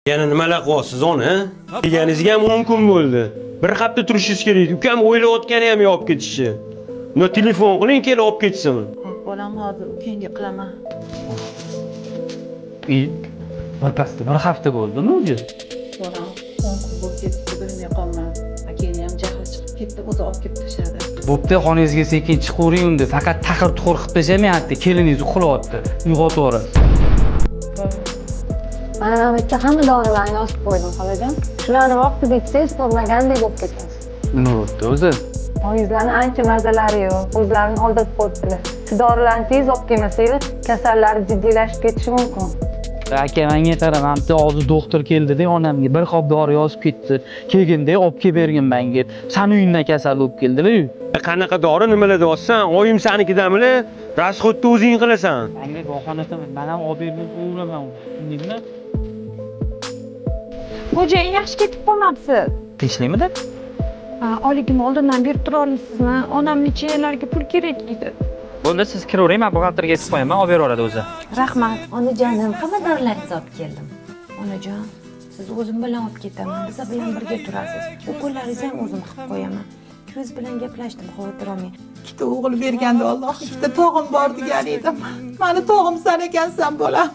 Yana nimalar qilyapsiz, ona? Deganingizga ham 10 kun bo'ldi. Bir hafta turishingiz kerak edi. Ukam o'ylayotgani ham olib ketishi. No telefon qiling, kelib olib ketsin. Bolam, hozir ukangga qilaman. Birpasda bir hafta bo'ldimi o'zi? Bolam, 10 kun bo'lib ketibdi, bilmay qolman. Akangni ham jahli chiqib ketdi, o'zi olib kelib tashladi. Bo'pti, xonangizga sekin chiqavering unda. Faqat taqir tuqur qilib tashlamayapti. Keliningiz uxlayapti. Uyg'otib yuborasiz. Mana bu yerda hamma dorilarni yozib qo'ydim, xolajon. Shularni vaqtida ichsangiz, ko'rmagandek bo'lib ketasiz. Nima bo'pti o'zi? Oyingizlarni ancha mazalari yo'q, o'zlarini oldirib qo'yibdilar. Shu dorilarni tez olib kelmasanglar, kasallari jiddiylashib ketishi mumkin. Aka, menga qara, mana bitta hozir doktor keldida, onamga bir qop dori yozib ketdi. Kelganda olib kelib bergin menga. Sani uyingdan kasal bo'lib keldilar. Qanaqa dori, nimalar deyapsan? Oyim sanikidamili? Расход ni o'zing qilasan. Menga bahonasi, men ham olib berib uraman. Tushundingmi? Xo'jayin, yaxshi ketib qolmabsiz. Tinchlikmidi? Ha, oyligimni oldindan berib tura olasizmi? Onam necha pul kerak edi. Bo'ldi, siz kiravering, men buxgalterga aytib qo'yaman, olib beraveradi o'zi. Rahmat. Onajonim, hamma dorilaringizni olib keldim. Onajon, siz o'zim bilan olib ketaman. Biza bilan birga turasiz. Ukollaringizni ham o'zim qilib qo'yaman. Ko'z bilan gaplashdim, xavotir olmang. Ikkita o'g'il berganda Alloh ikkita tog'im bor degan edim. Mani tog'im san ekansan, bolam.